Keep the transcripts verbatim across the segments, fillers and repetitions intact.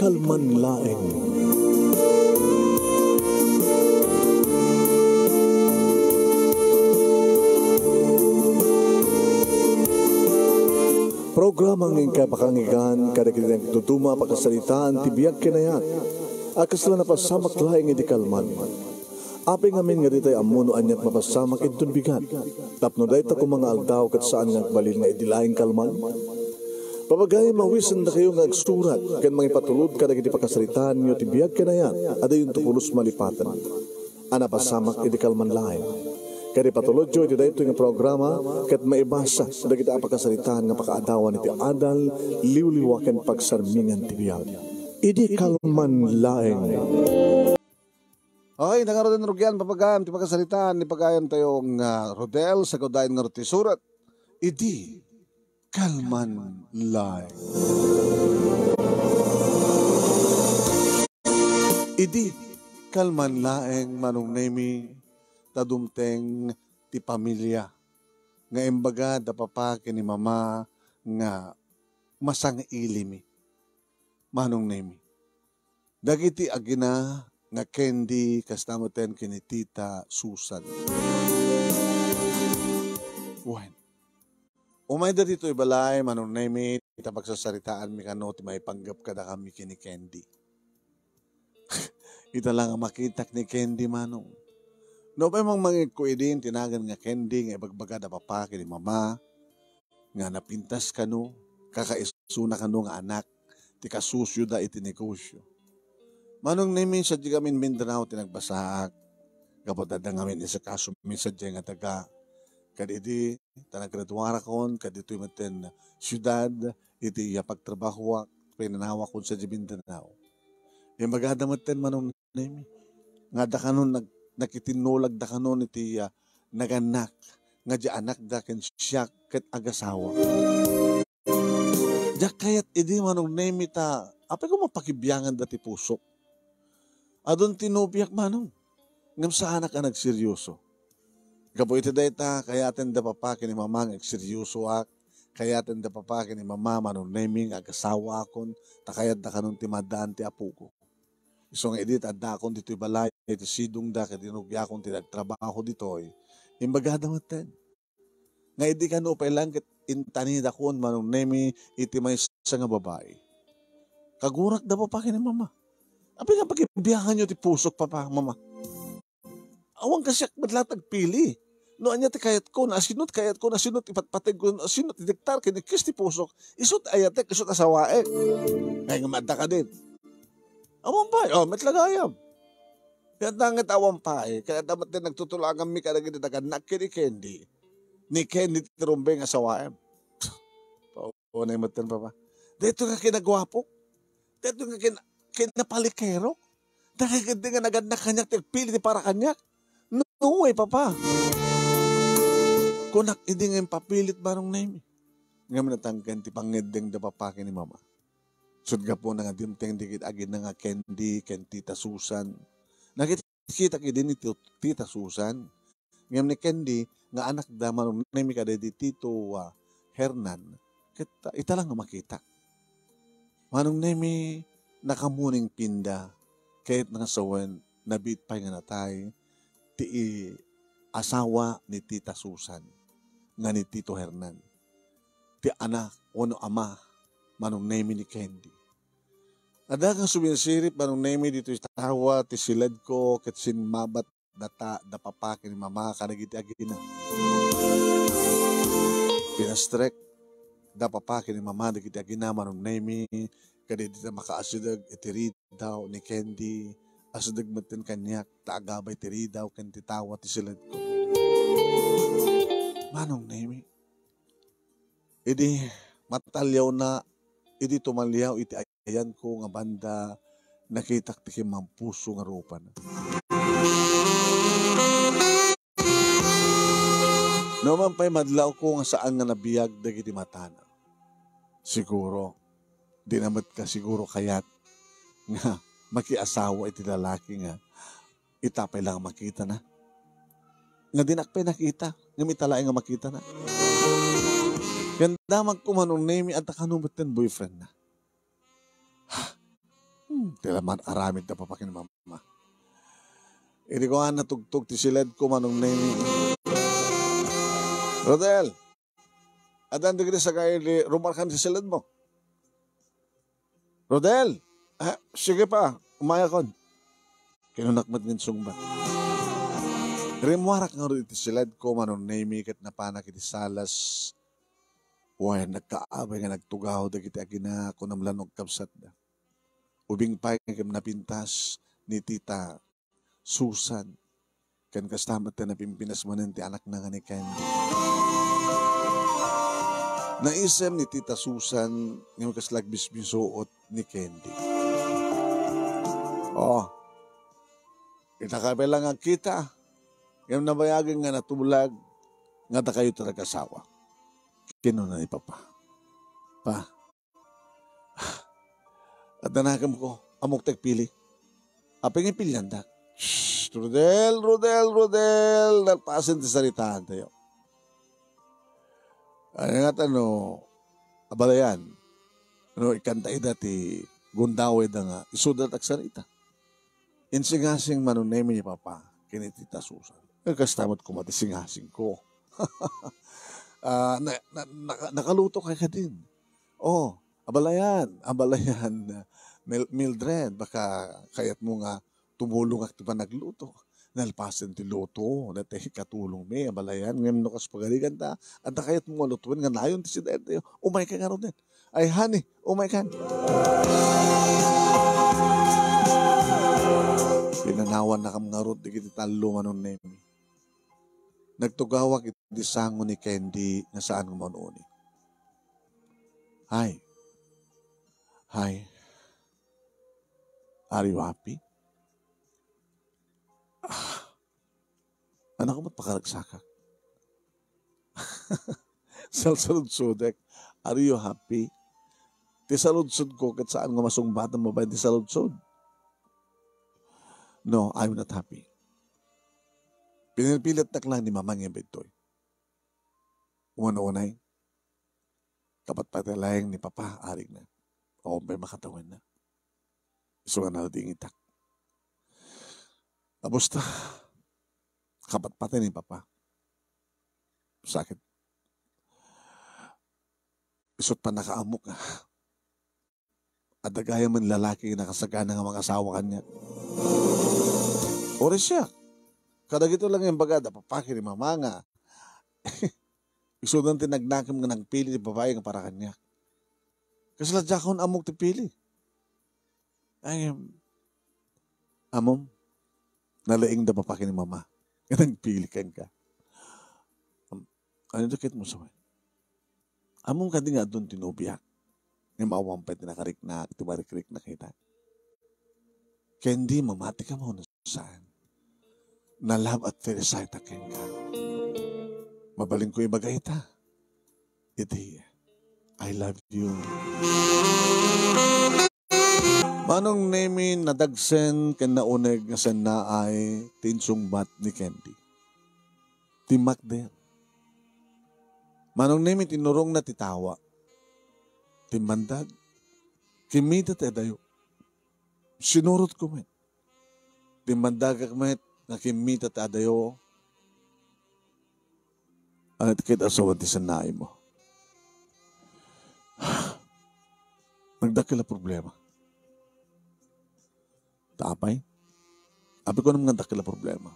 kalman laeng. Programa nga inkay pakangigan kadagiti nagduduma a pakasaritaan ti biag ken ayat a kasla napasamak laeng idi kalman. Apay ngamin nga ditay ammo no aniat mapasamak inton bigat, tapno dayta koma nga aldaw ket saan nga agbalin nga idi laeng kalman? Papagayam, awisendakayo nga agsurat ken mangipatulod kadagiti pakasaritaanyo ti biag ken ayat a diyonto pulos malipaten a napasamak idi kalman laeng. Ket ipatulodyo iti daytoy nga programa ket maibasa dagiti a pakasaritaan nga pakaadawan iti adal, liwliwa ken pagsarmingan ti biag. Idi kalman laeng. Ay, nangaruden rugian, papagayam, ti pakasaritaan ni pagayam tayo nga Rodel, sa kaudayan nga ti surat. Idi kalman laeng. Idi kalman laeng, Manong Nemi, ta dumteng ti pamilia nga imbaga da papa ken ni mama nga masang-ilimi, Manong Nemi. Dagiti agina nga Candy, kasta metten ken ni Tita Susan. Wen, umayda ditoy balay, Manong Nemi, ta pagsasaritaanmi kano ti maipanggep kadakami ken ni Candy. Ita la nga makitak ni Candy, Manong. No pay mangmangikko idi, ti nagan nga Candy nga ibagbaga da papa ken ni mama, nga napintas kano, kakaisuna kano nga anak, ti kasusyoda iti negosyo. Manong Nemi, sadiay ngamin Mindanao ti nagbasaak, gapu ta adda ngamin inasikasomi sadiay nga daga. Ket idi, ta naggraduarakon, ket ditoy metten siudad, iti pagtrabahoak, pinanawakon sadiay Mindanao. Imbagada metten, Manong Nemi, nga adda kanon nag-, nakitinnulagda kanon iti, ah, nagannak, nga di anakda ken siak ket agasawa. Diak kayat idi, Manong Nemi, ta apay ko mapakibianganda ti pusok. Adun ti nobiak, Manong, ngem saanak a nagseryoso. Gapu iti dayta, kayaten da papa ken ni mama nga agseryosoak, kayaten da papa ken ni mama, Manong Nemi, nga agasawaakon, ta kayatda kanon ti maddaan ti apoko. Isu nga idi ta addakon ditoy balay, iti sidongda ket inugiakon ti nagtrabaho ditoy, imbagada metten nga idi kano pay laeng ket intanidakon, Manong Nemi, iti maysa nga babai. Kagurak da papa ken ni mama. Apay nga pakibianganyo ti pusok, papa, mama? Awan kasiak met la ti agpili. No ania ti kayatko, no asino ti kayatko, no asino ti patpategko, no asino ti diktar ken ikkis ti pusok, isu ti ayatek, isu ti asawaek. Kayat nga adda kadin. Awan pay, o, met la gayam. Ket nanget awan pay, ket adda met ti nagtutulaganmi kadagiti nagannak ken ni Candy. Ni Candy ti rumbeng nga asawaem. Unay metten, papa. Daytoy nga kinaguapok. Daytoy nga kin-, kinapalikero. Dagiti nga nagannak kaniak ti agpili ti para kaniak. No way, papa. Kunak idi nga impapilit, Manong Nemi. Ngem natangken ti pangngeddeng da papa ken ni mama. Sut gapuna nga dimteng dagiti agina nga Candy ken Tita Susan. Nagit-, Kitak idi ni Tito, Tita Susan. Ngem ni Candy nga anakda, Manong Nemi, kadaydi Tito, ah, Hernan, ket, ah, ita la nga makitak. Manong Nemi, nakamuningpinda, ket nga sawen, nabiit pay nga natay ti i-, asawa ni Tita Susan, nga ni Tito Hernan, ti anak wenno ama, Manong Nemi, ni Candy. Adda nga sumirsirip, Manong Nemi, ditoy tawa ti siledko ket sinmabat data, da papa ken ni mama kadagiti agina. Pinastrek da papa ken ni mama dagiti agina, Manong Nemi, kadagiti makaasideg iti ridaw ni Candy, asideg metten kaniak ta agabay ti ridaw ken ti tawa ti siledko. Manong Nemi, idi mataliawna, idi tumaliaw iti ayanko nga banda, nakitak ti kimmampuso nga rupana. No man pay madlawko nga saan nga nabiag dagiti matana. Siguro, di na met ka siguro kayat nga makiasawa iti lalaki nga ita pay la nga makitana. Nga dinak pay nakita, ngem ita laeng nga makitana. Ken damagko, Manong Nemi, adda kano metten boyfriendna. Ha? Hmm, ti laman aramid da papa ken mama. Idi ko nga natugtog ti siledko, Manong Nemi. Rodel, adan dagiti sakay idi rumarkan ti siledmo. Rodel, ah, sige pa, umayakon. Kinunak met ngem sungbat. Rimmuarak ngarud iti siledko, Manong Nemi, ket napanak iti salas. Wen, nagkaabay nga nagtugaw dagiti agina, kunam la no agkabsatda. Ubing pay ngem napintas ni Tita Susan, ken kasta met ti napimpinas manen ti anakna nga ni Candy. Naisem ni Tita Susan nga kasla agbisbisuot ni Candy. Oh, ita ka pay lang agkita, ngem nabayagen nga natulag nga dakayo ti nagasawa. Kinuna ni Papa, Pa, adda nakemko, ammok ti agpili. Apay nga piliandak? Shh, Rodel, Rodel, Rodel, nalpasen ti saritaantayo. Ay nga ta no, abalayan, no ikanta ida ti gundawayda nga, isuda ti agsarita. Insingasing Manong Nemi ni Papa ken ni Tita Susan. Eh, kasta met koma ti singasingko. Ah, na, na, naka-, nakaluto kay kadin. Oh, abalayan, abalayan, Mil-, Mildred, baka kayatmo nga tumulongak ti panagluto. Nalpasen ti luto, dayta ikatulongmi, abalayan, ngem no kas pagarigan ta, adda kayatmo nga lutoen nga nayon ti sidaentayo. Umayka ngaruden. Ay, honey, umaykan. Pinanawannakam ngarud dagiti tallo, Manong Nemi. Nagtugawak iti sango ni Candy nga saan nga maun-uni. Hi. Hi. Are you happy? Ah. Anak ko, ba't pakaragsakak? Salsaludsodek. Are you happy? Ti saludsodko, ket saan nga masungbatam babaen ti saludsod. No, I'm not happy. Pinilpiletnak lang ni Mama nga daytoy. Umano unay, kapatpatay laeng ni Papa, arigna. Awan pay makatawenna. Isu nga naldingitak. Tapos ta, kapatpatay ni Papa. Sakit. Isut pannakaammok nga adda gayam met lalaki nga nakasagana nga mangasawa kaniak. Uray siak. Kadagitoy lang nga imbaga da papa ken ni mama nga isudan ti nagnakem nga nagpili ti babai nga para kaniak. Kasla diakon ammok ti pili. Ay, ammom, nalaing da papa ken ni mama nga nagpili kenka. Am, ania ti kayatmo sawen? Ammom kadi nga adun ti nobiak, ngem awan pay ti nakariknak, ti marikriknak ita. Candy, mamatika wenno saan? Na-love at first sight a kenka. Mabalinko ibaga ita iti I love you. Manong Nemi, nadagsen ken nauneg nga sannaay ti insungbat ni Candy. Timmakder. Manong Nemi, tinurongna ti tawa. Timmandag. Kimmita ti adayo. Sinurotko met. Timmandagak met nga kimmita ti adayo. Ania ti kayat a sawen ti sannaaymo? Nagdakkel a problema. Ta apay? Apay kunam nga dakkel a problema?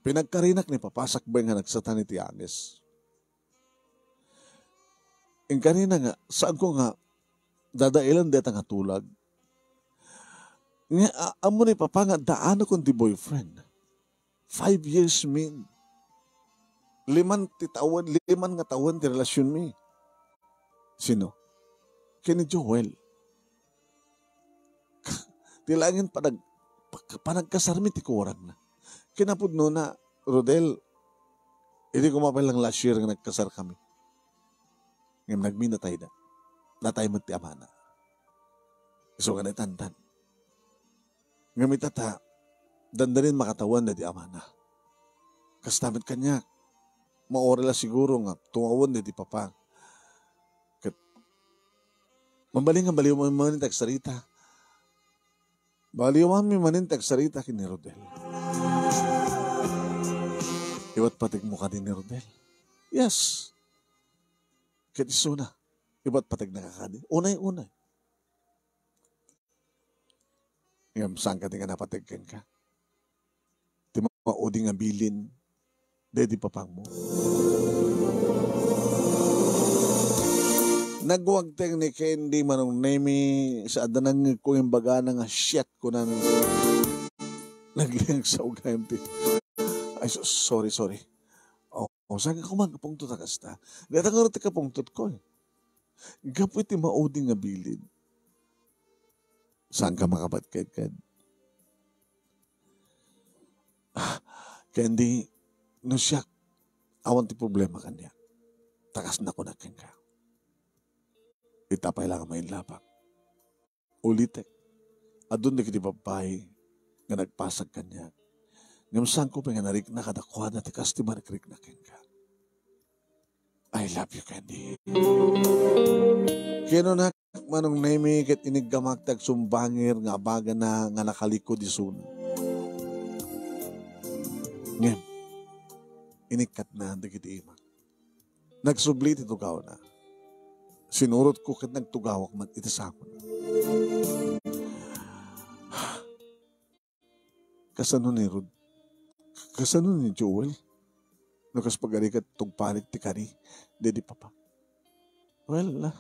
Pinagkarinak ni Papa sakbay nga nagsatan iti angis. Inkarina nga, saanko nga dadailan dayta nga tulag. Nga, a-, ammo ni Papa nga addaanakon ti boyfriend. Five years min. Liman ti tawen, liman nga tawen ti relasyonmi. Sino? Ken ni Joel. Ti laengen panag-, pag-, panagkasarmi ti kurangna. Kinapudnona, Rodel, idi koma pay lang last year nga nagkasarkami. Ngem nagminatayda. Natay met ti amana. Isu nga naitantan. Ngem ita ta, dandanin makatawen daydi amana. Kasta met kaniak, mauri la siguro nga tumawen daydi papa. Ket Mabalin nga baliwan manen ti agsarita. Baliwanmi manen ti agsarita ken ni Rodel. Ibat pategmo kadi ni Rodel. Yes. Ket isuna, ibat pategna kadi. Unay-unay. Ngem saan kadi nga napateg kenka? Ti maudi nga bilin, daydi papangmo. Nagwagteng ni Candy, Manong Nemi, sa adda nangngegko imbagana nga shit, kunana. Nagliag sa ugayam ti, ay, so-, sorry, sorry. O, o, saan ka kuman kapungtot a kasta? Data nga ti kapungtot ko, eh. Gapu iti maudi nga bilin. Saan ka makabatked, Ken? Ah, Candy, no siak, awan ti problema kaniak. Takas na kunak kenka. Ita pay lang nga mailabak. Ulitek, adun dagiti babbai nga nagpasag kaniak. Ngem saanko pay nga narikna kadakuada ti kas ti marikrikna kenka. I love you, Candy. Kinunak, Manong Nemi, ket iniggamak ti agsumbangir nga abagana nga nakalikod isuna. Ngem, inikkatna dagiti imak. Nagsubli ti tugawna. Sinurotko ket nagtugawak met iti sakona. Kasano ni Rod-, kasano ni Joel? No kas pagarigat tungpalik ti kari, daydi papa. Well, ah,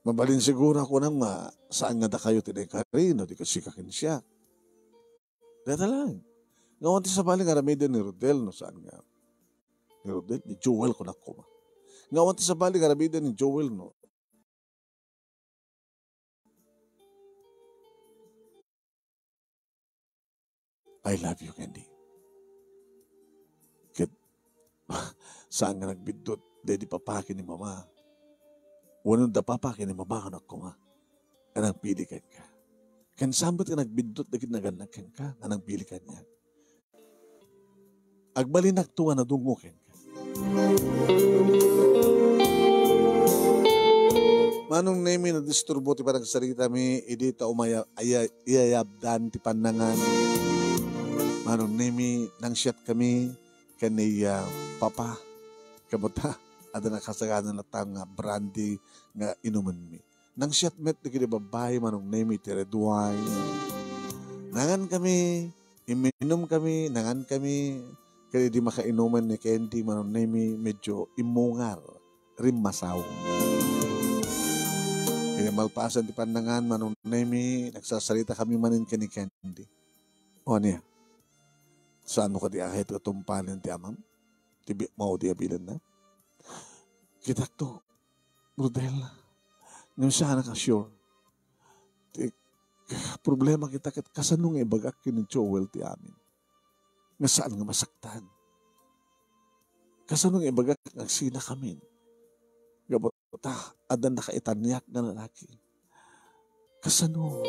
mabalin siguro a kunam nga saan nga dakayo ti naikari, no di kasika ken siak. Dayta lang. Nga awan ti sabali nga aramiden ni Rodel, no saan nga. Ni Rodel, ni Joel, kunak koma. Nga awan ti sabali nga aramiden ni Joel, no. I love you, Candy. Ket, saan nga nagbiddut, daydi papa ken ni mama. Wenno da papa ken ni mama, kunak koma. Nga nangpili kenka. Ken saan met nga nagbiddut dagiti nagannak kenka, nga nangpili kaniak. Agbalinakto nga nadungngo kenka. Manong Nemi, nadisturbo ti panagsaritami, idi ta umaya-, aya-, iyayabdan ti pannangan. Manong Nemi, nangsiatkami ken ni, ah, Papa. Kabuta, adda nakasagana latta nga brandy nga inumenmi. Nangsiat met dagiti babbai, Manong Nemi, ti red wine. Nangankami, imminumkami, nangankami, ket idi makainuman ni Candy, Manong Nemi, medyo immungar, rimmasaw. Idi malpasen ti pannangan, Manong Nemi, nagsasaritakami manen ken ni Candy. O, ania? Saanmo kadi a ket tungpalen ti amam? Ti bi-, maudi a bilenna? Kitakto, Rodel. Ngem saanak a sure. Ti problema kita ket kasano nga ibagak ken ni Joel ti amin. Nga saan nga masaktan. Kasano nga ibagak nga agsinakamin. Gapu ta, adda nakaitaniak nga lalaki. Kasano?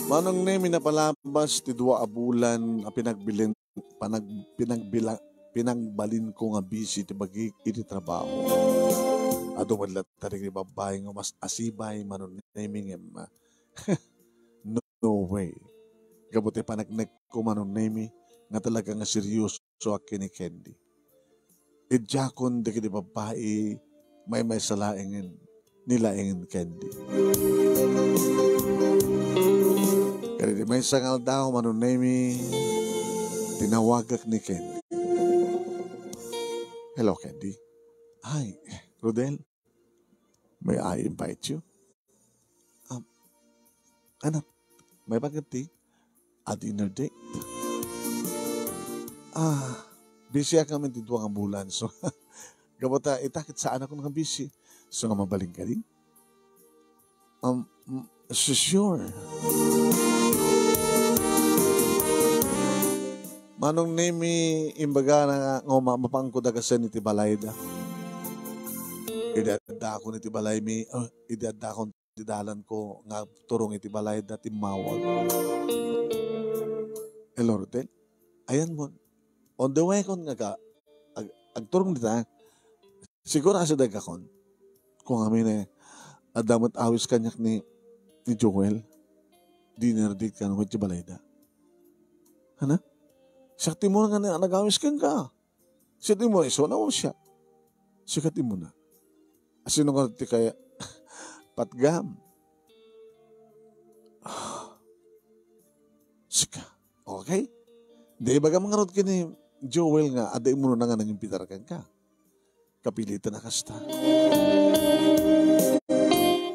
Manong Nemi, napalabas ti dua a bulan a pinagbilin, panag-, pinagbila-, pinagbalinko nga busy ti bagik iti trabaho. Adu met latta dagiti babbai nga mas asibay, Manong Nemi, ngem, ah, no way. Gapu ti paneknekko, Manong Nemi, nga talaga nga serioso a ken ni Candy. Idiakon dagiti babbai maymaysa laengen ni laengen Candy. Ket iti maysa nga aldaw, Manong Nemi, tinawagak ni Candy. "Hello, Candy." "Hi, Rodel. May I invite you?" "Um, anak, may pagkati a dinner date?" "Ah, busy ak ngamin ti dua nga bulan. So, gapu ta ita ket saan ako nga busy. So, nga mabalin kadi?" "Um, mm, su-, sure." Manong Nemi, imbagana nga uma-, mapanko dagasen iti balayda. Idi adda ako iti balaymi, ah, idi adda ako ti dalan ko nga agturong iti balayda, timmawag. "Hello, Rodel. Ayan mo. On the way kon nga ka, ag-, agturong dita, Siguro, asi dagakon. Kung amin eh, adda met awis kaniak ni, ni Joel. Dinner date kano iti balayda. Hana? Siak ti muna nga nagawis kenka. Siak ti muna iso na o siak. Sika ti muna. Asino nga ti kaya patgam? Sika. Okay? Di ibagam ngarud kini Joel nga adda imuna nga nangimbitar kenka. Kapilitan a kasta.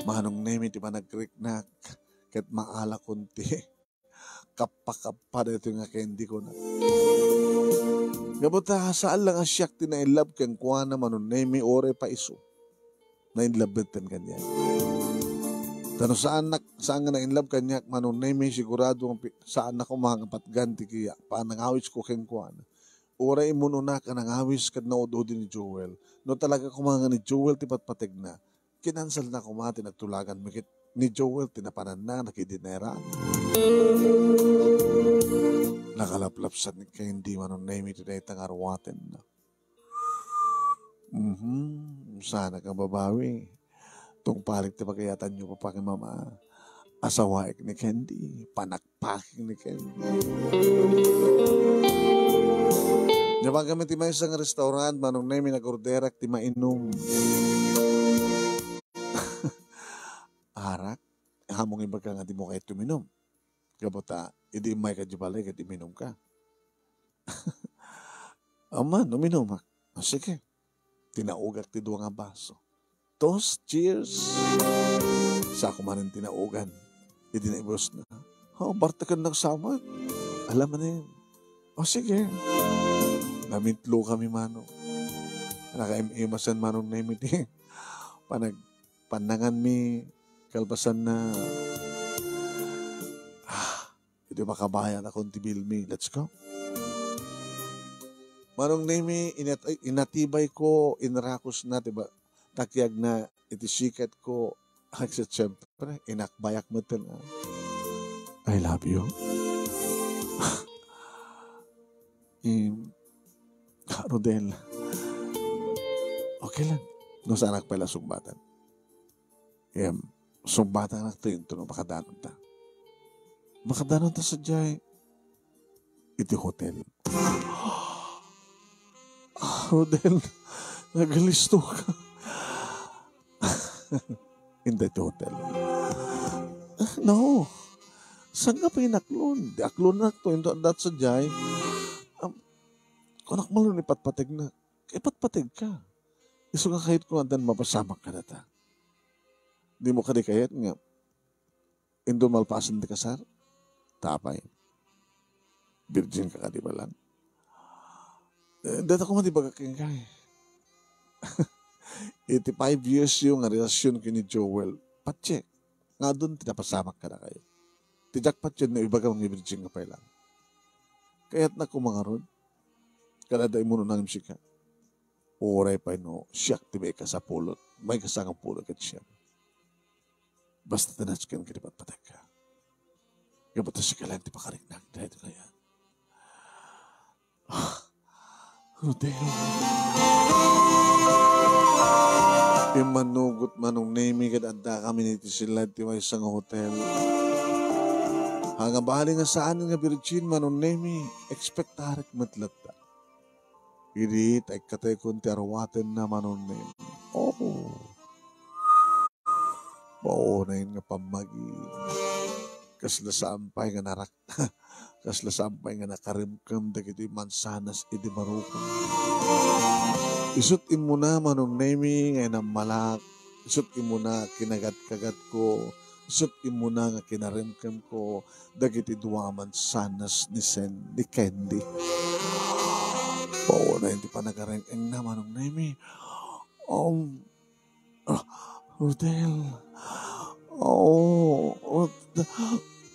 Manong Nemi ti panagkriknak ket maalakon ti kappa-kappa daytoy nga candy ko na. Gapu ta saan lang a siak ti nainlove kenkuana, Manong Nemi, uray paiso. Nainlove metten kaniak. Ta no saan nak-, saan nga nainlove kaniak, Manong Nemi, sigurado nga pi-, saan na koma nga patgan ti kiya, panangawis ko kenkuana. Uray immunonak a nangawis ket naud-udi ni Joel. No talaga koma nga ni Joel ti patpategna, kinanselna koma ti nagtulaganmi ket ni Joel ti napananna, nakidineran. Nakalaplapsan ni Candy, Manong Nemi, ti dayta nga aruatenna. Mhm, sana ka babawi. Tungpalik ti pagayatanyo, Papa ken Mama. Asawaek ni Candy, panakpaking ni Candy. Nia, pagkami ti maysa nga restaurant, Manong Nemi, nag-orderak ti mainum. Arak? Among ibaga nga dimo kayat uminum. Gapu ta, idi immayka idiay balay, ket iminumka. Aman, uminumak. O, sige. Tinaugak ti dua nga baso. Toast, cheers! Sako manen tinaugan. Idi naibusna, "O, barteken nagsamat." Alam manen. O, sige. Namitlokami, Manong. Nakaim-imasen, Manong Nemi, ti panag-, pannanganmi, kalpasanna, ah, idi makabayad akon ti bill mi. Let's go. Manong Nemi, inat-, ay, inatibay ko, inrakusna, diba? Takiagna iti sikat ko. Ay, sa-, siyempre, inakbayak metten, ah. "I love you." Em, Rodel. Okay lang. No, saanak pay la sungbatan. Em, sungbatannak ti inton makadanonta. Makadanonta sadiay iti hotel. Ah, Rodel, nagalisto ka. Inday ti hotel. Ah, no. Saan nga pay inaklon? Di aklonnak to, inton adda sadiay. Am, kunak malon ipatpategna. Ipatpategka. Isu nga kayatko nga addan mapasamak kadata. Dimo kadi kayat nga inton malpasen ti kasar? Ta apay? Virgin ka kadi balang? Eh, data koma ti bagak kenka, eh. Iti five years yo nga relasyon ken ni Joel, patiek nga adun ti napasamak kadakayo. Ti diak patiek no ibagam nga virgin ka pay lang. Kayatnak koma ngarud, kada adda immunona ngem sika. Uray pay no siak ti maikasapulot, maikasangapulo ket siam. Basta ta nackon ket ipatpategka. Gapu ta sika laeng ti pakariknak, daytoy kayat. Ah, Rodel. Immanugot Manong Nemi ket addakami iti silad ti maysa nga hotel. Haan nga bali nga saan nga virgin, Manong Nemi, ekspektarek met latta. Idi ta ikkataykon ti aruatenna, Manong Nemi. Oh. Paunay nga pammagi. Kasla saan pay nga narak-, kasla saan pay nga nakaremkem dagiti mansanas idi barukon. Isut' immuna, Manong Nemi, nga inammalak. Isut' immuna kinagatkagatko. Isut' immuna nga kinaremkemko dagiti dua a mansanas ni Sen-, ni Candy. Paunay ti panagareng-engna, Manong Nemi. Um, ah, Rodel. Oh, Rod-,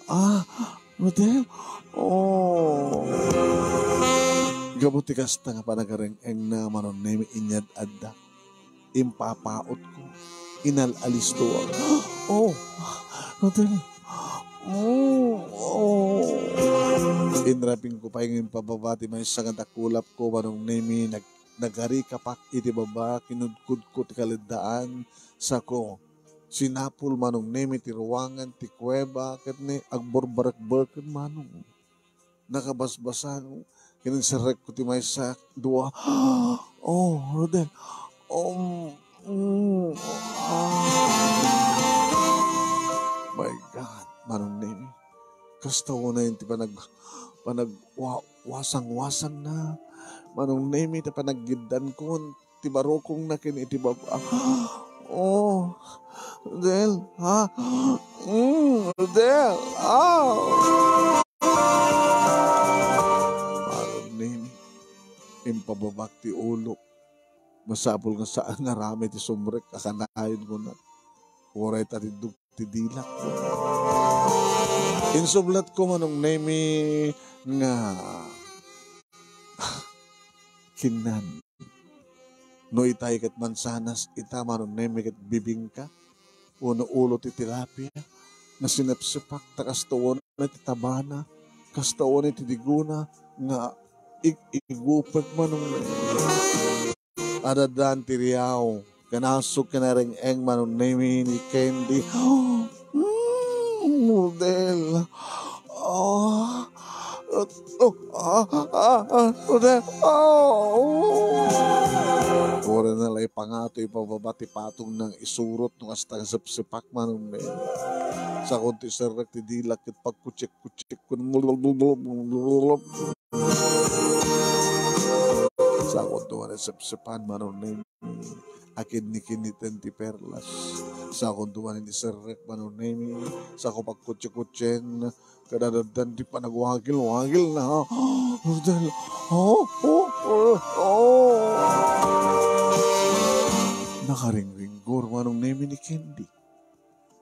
ah, Rodel. Oh. Gapu ti kasta nga panagareng-engna, Manong Nemi, inyad-adda. Impapautko. Inal-alistoak. Oh, Rodel. Mm, oh. Inrapingko pay nga impababa ti maysa nga dakulapko, Manong Nemi, nag-, nagarikapak iti baba, kinudkudko ti kaleddaan, sako, sinapul Manong Nemi ti ruangan ti kuweba, ket ni agburbarekbeken Manong. Nakabasbasan, kinserrekko ti maysa, dua. Oh, Rodel. Um, mm, ah. My God, Manong Nemi. Kasta unay ti panag-, panag-, wa-, wasang-wasangna. Manong Nemi, ta panaggiddankon ti barukongna ken iti baba. Oh, Rodel, ha? Mm, Rodel, ah. Manong Nemi, impababak ti ulok. Masapul nga saan nga aramid ti sumrek a kanayon, kuna. Uray ta ti dug-, ti dilak. Insublatko, Manong Nemi, nga kinnan. No itay ket mansanas, ita, Manong Nemi, ket bibingka, wenno ulo ti tilapia, nga sinepsepak, ta kasta unay ti tabana, kasta unay ti digona, nga ig-igupek, Manong Nemi. Addan ti riaw, kanasok ken areng-eng, Manong Nemi, ni Candy. Mm, Rodel. Ah, oh, ah, ah, ah, Rodel. Ah, oh. Uray na la ipangato, ipababa ti patong nang isurot no kasta nga sepsepak, Manong Nemi. Sakon ti serrek ti dilak ket pagkutsek-kutsek kun. Sakon to nga nasepsepan, Manong Nemi. Akin ni kiniten ti perlas. Sakon to nga ni serrek, Manong Nemi. Sako pagkutsi-kutsien. Kadadaddan ti panagwagil-wagil na. Rodel. Oh, oh, oh, oh. Nakaringringgor, Manong Nemi, ni Candy.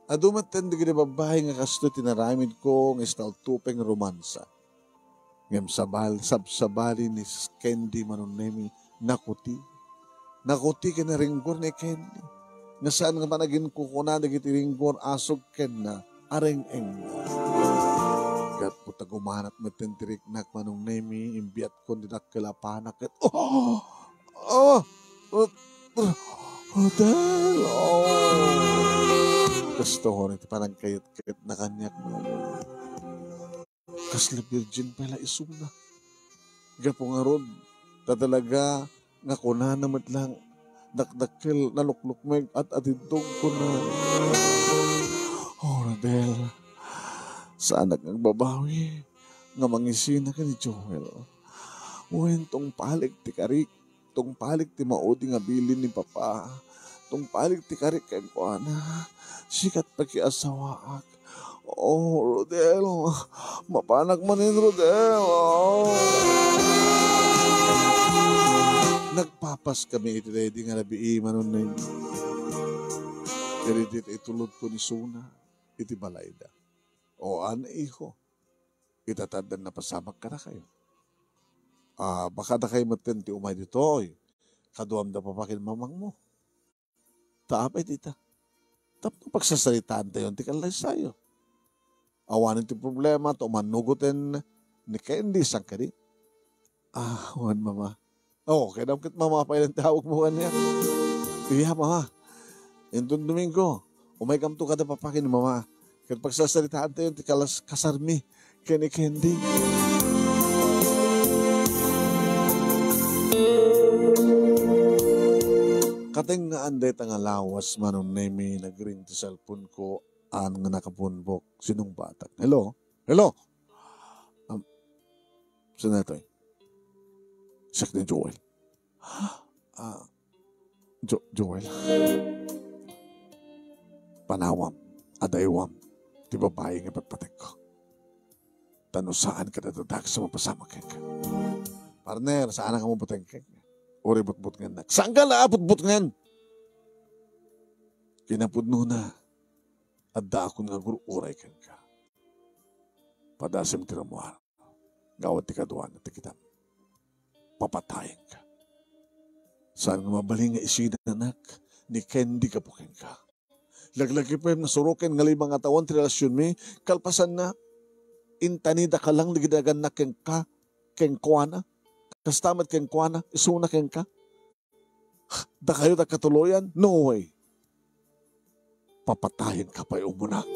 Adu met dagiti babbai nga kastoy ti naramidko nga istaltupeng romansa. Ngem sabal-, sabsabali ni Candy, Manong Nemi, nakuti. Nakuti ken naringgor ni Candy. Nga saan nga panaginkukuna dagiti ringgor, asug ken na, areng-engna. Gapu ta gumanat metten ti riknak, Manong Nemi, imbiatkon ti dakkel a panak ket, oh! Oh! Rodel, oh. Kastoy ti panagkayat-kayatna kaniak, Manong. Kasla birgin pay la isuna. Gapu ngarud, ta talaga nga kunana met lang, dakdakkel, naluklukmeg, at atidtog, kuna. Oh, Rodel, saanak nga agbabawi nga mangisina ken ni Joel. Wen, tungpalik ti karik, tungpalik ti maudi nga bilin ni Papa, tungpalik ti karik kenkuana, sikat pakiasawaak. Oh, Rodel, mapanak manen, Rodel. Oh. Nagpapas kami iti daydi nga rabii, Manong Nemi. Iti itulodko ni Suna iti balayda. O, an, iho, itataddan napasamak kadakayo. Ah, baka dakay metten ti umay ditoy. Kaduam da papa ken mamangmo. Ta apay dita? Tapno pagsasaritaantayon ti kallaysayo. Awanen ti problema, ta umannugoten ni Candy, saan kadi? Ah, wen, mama. Oh, kayatmo ket mama pay lang ti awagmo kaniak. Iya, mama. Inton Domingo, umaykamto kada papa ken ni mama. Ket pagsasaritaantayon ti kalas-, kasarmi ken ni Candy. Katengngaan dayta nga lawas, Manong Nemi, nagring ti cellphone ko, an nga nakapunbok. Sinong batak? Hello? Hello? Um, sino itoy? Siak ni Joel. Ah, Jo-, Joel. Panawam, adaywam, ti babai nga patpatekko. Ta no saan ka dadadag sa mapasamak kenka. Partner, saan ka mapatengkek? Uri butbutngen nak. Saan ka la butbutngen? Kinapudnona, adda akon nga agur-uray kenka. Padasem ti ramuar. Nga awan ti kaduana, ti kitam. Papatayenka. Saan nga mabalin nga isinanak ni Candy gapu kenka? Laglagipem nga suroken nga lima nga tawen ti relasionmi, kalpasanna, intanidaka lang dagiti nagannak kenka, kenkuana. Kasta met kenkuana, isuna kenka. dakayo ta katuloyan? No way. Papatayenka pay umuna.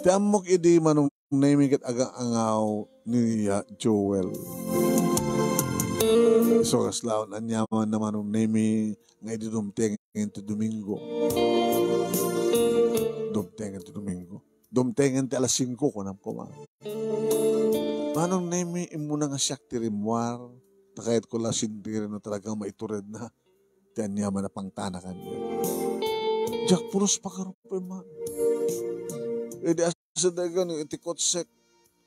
Ti ammok idi Manong Nemi ket aga-angaw ni, ah, Joel. Isu a kasla, aniamanna Manong Nemi nga idi dumtengen ti Domingo. Dumtengen ti Domingo. Dumtengen ti alas singko, kunam koma. Manong Nemi, immuna nga siak ti rimmuar, ta kayatko la sentiri no talagang maituredna ti aniaman a pangtana kaniak. Diak pulos pagarup, man. Idi asidegak iti kotsek,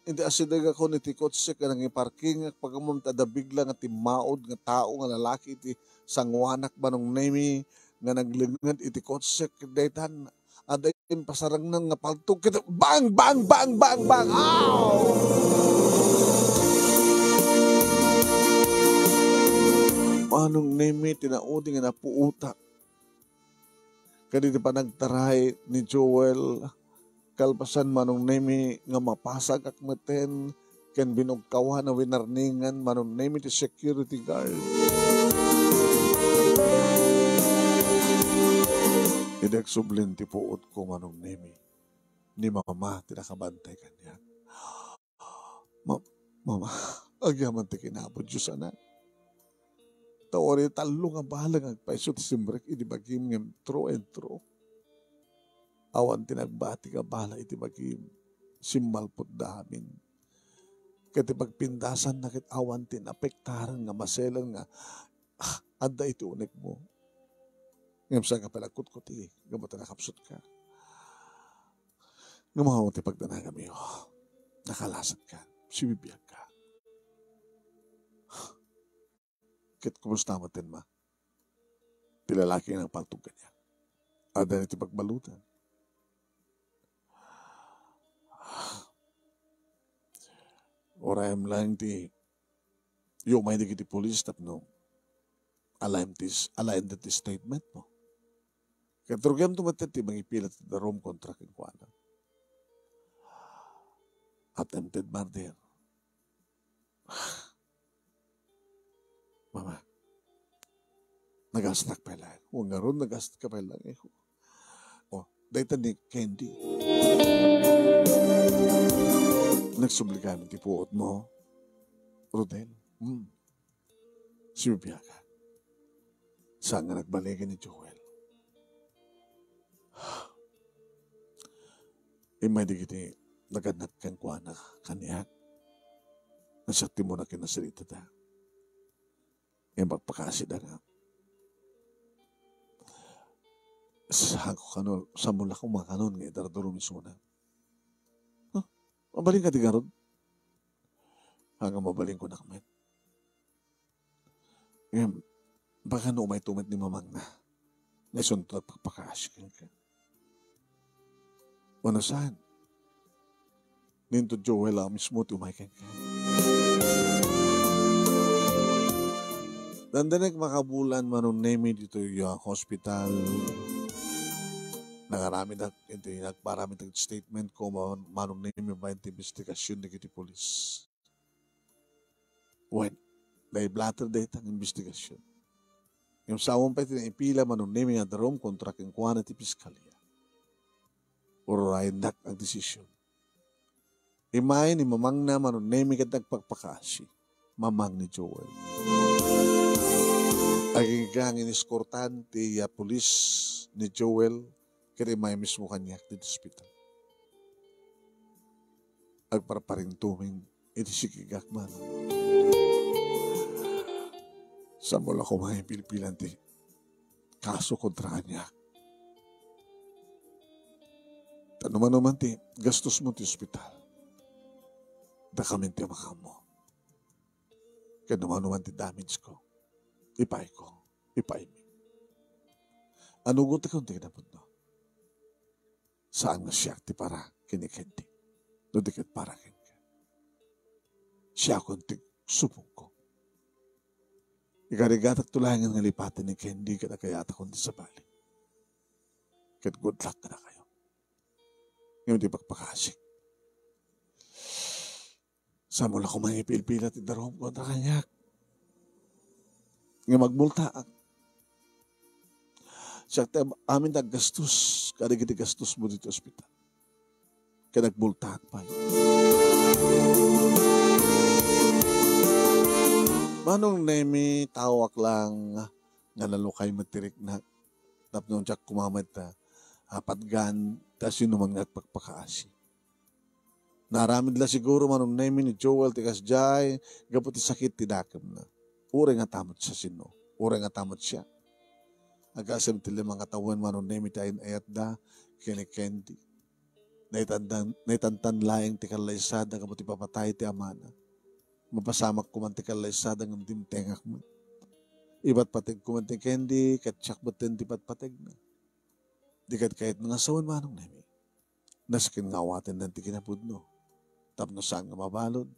idi asidegakon iti kotsek nga nangiparkingak, pagammom ta adda bigla nga timmaud nga tao nga lalaki iti sanguanak, Manong Nemi, nga naglengnged iti kotsek, ket daytan, adda impasarangnan nga paltog, ket bang, bang, bang, bang, bang! Aw! Manong Nemi, tinaudi nga napuotak. Ket iti panagtaray ni Joel, kalpasan, Manong Nemi, nga mapasagak metten ken binugkawan a winarningan, Manong Nemi, ti security guard. Idi agsublin ti puotko, Manong Nemi, ni Mama ti nakabantay kaniak. Ma-, Mama, agyaman ti kinapudyo, anak. Ta uray tallo nga bala nga agpayso ti simrek idi bagim ngem true and true. Awan ti nagbati nga bala iti bagim. Simmalputda amin. Ket ti pagpindasanna ket awan ti naapektaran nga maselan nga, ah, adda iti unegmo. Ngem saan nga palagkutkuti, gapu ta nakapsutka. Ngem awan ti pagdanagami. Nakalasatka. Sibibiagka. Ket kumusta metten, Ma? Ti lalaki nga nangpaltog kaniak. Adda iti pagbaludan. Urayem laeng ti umay dagiti pulis tapno alaem ti, alaenda ti statement mo. Ket rugiamto met ti mangipila ti darum kontra kenkuana. Attempted murder. Mama, nagastak pay laeng. O ngarud, nagastak pay laeng, iho. O, dayta ni Candy. Nagsubli kami ti puot mo, Rodel. Hmm. Sibibiagan. Saan nga nagbalikan ni Joel? Immay dagiti nagannak kenkuana kaniak. Nasatimo na kinasaritada. Ngem pakpakasida nga. Saan ko kano, saan mo la kumakanon nga idardarum isuna? Huh? Mabalin ka di garud? Haan nga mabalin ko, nak, met. Ngem, baka no umay tumet ni mamangna. Nga isunto pakpakaasi kenka. Wenno saan? Ninto Joel a mismo ti umay kenka. Dandanek makabulan Manong Nemi ditoy, ah, hospital. Nangaramid ak, iti nagparamid ak statement ko, Man-, Manong Nemi, babaen ti investigasyon dagiti pulis. Wen, naiblater dayta nga investigasyon. Ngem sawen pay ti naipila Manong Nemi nga darum kontra kenkuana ti piskalia. Ururayendak a desisyon. Immay ni mamangna Manong Nemi ket nagpakpakaasi. Mamang ni Joel. Agingga nga ineskortan ti, ah, pulis ni Joel ket immay mismo kaniak ti ospital. Agparparintumeng iti sikigak, Manong. Saan mo la koma ipilpilan ti kaso kontra kaniak? Ta no mano man ti gastos mo ti ospital, dakamin ti makaammo. Ket no mano man ti damage ko, ipay ko, ipaymi. Anugotekon ti kinapudno. Saan nga siak ti para ken ni Candy, no di ket para kenka. Siakon ti subongko. Ikarigatakto laengen nga lipaten ni Candy ket agayatakon ti sabali. Ket good luck kadakayo. Ngem ti pakpakasik, Saanmo la koma nga ipilpila ti darumko, ta kaniak nga magmultaak. Siak ti am-, amin ti aggastos kadagiti gastosmo ditoy ospital. Ket nagmultaak pay. Manong Nemi, taoak lang nga nalukay met ti riknak tapno diak koma met, ah, patgan ti sinuman nga agpakpakaasi. Naaramid la siguro, Manong Nemi, ni Joel ti kasdiay gapu ti sakit ti dakemna. Uray nga ta met siasino, uray nga ta met siak. Agasem ti lima nga tawen, Manong Nemi, ti ayan-ayatda ken ni Candy. Naitandan-, naitantan laeng ti kallaysada gapu ti papatay ti amana. Mapasamak koman ti kallaysada ngem dimtengak met. Ipatpateg koman ti Candy, ket siak metten ti patpategna. Di ket kayatna nga sawen, Manong Nemi. Nasken nga awatennan ti kinapudno tapno saan nga mabalud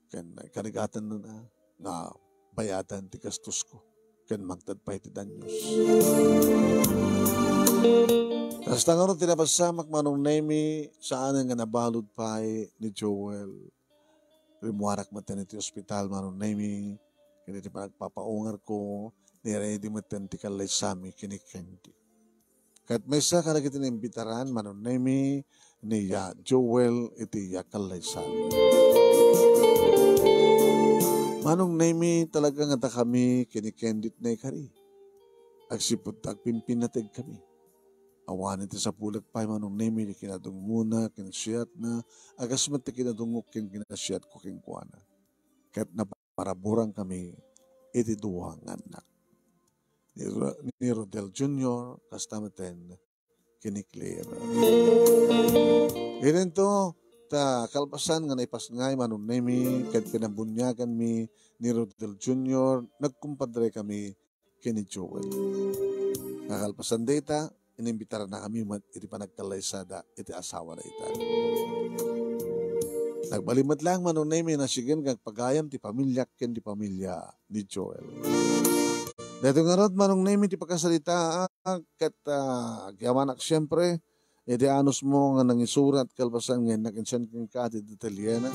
ken karigatanna nga bayadan ti gastosko ken mangted pay ti danyos. Kasta ngarud ti napasamak, Manong Nemi, saanen nga nabalud pay ni Joel. Rimmuarak metten iti ospital, Manong Nemi, ken iti panagpapaungarko, ni-ready metten ti kallaysami ken ni Candy. Ket maysa kadagiti naimbitaran, Manong Nemi, ni ya Joel iti ya kallaysami. Manong Nemi, talaga nga dakami ken ni Candy ti naikari. Agsipud ta agpimpinnategkami. Awanen ti sapulek pay, Manong Nemi, ti kinadungngona ken siatna, a kas met ti kinadungngok ken kinasiatko kenkuana. Ket naparaburangkami iti dua nga annak. Ni Ro-, ni Rodel Junior, kasta metten ken ni Claire. Idinto, ta kalpasan nga naipasngay, Manong Nemi, ket pinabuniaganmi ni Rodel Junior, nagkumpadrekami ken ni Joel. Nga kalpasan dayta, inimbitarannakami met iti panagkallaysada iti asawana ita. Nagbalin met laeng, Manong Nemi, a nasigen nga agpagayam ti pamiliak ken ti pamilya ni Joel. Daytoy ngarud, Manong Nemi, ti pakasaritaak ket, ah, agyamanak siempre iti anusmo nga nangisurat kalpasan nga innak insend kenka ti detalyena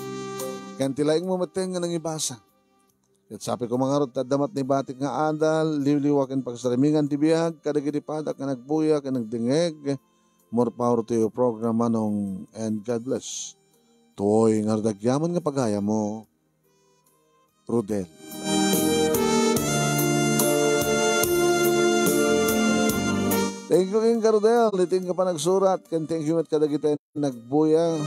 ken ti laingmo metten nga nangibasa. Ket sapay koma ngarud ta adda met naibatik nga adal, liwliwa ken pagsarimingan ti biag kadagiti padak nga nagbuya ken nagdengngeg. More power to your program, Manong, and God bless. Tuoy ngarud agyaman nga pagayammo, Rodel. Thank you kenka, Rodel, iti inka panagsurat, ken thank you met kadagiti nagbuya.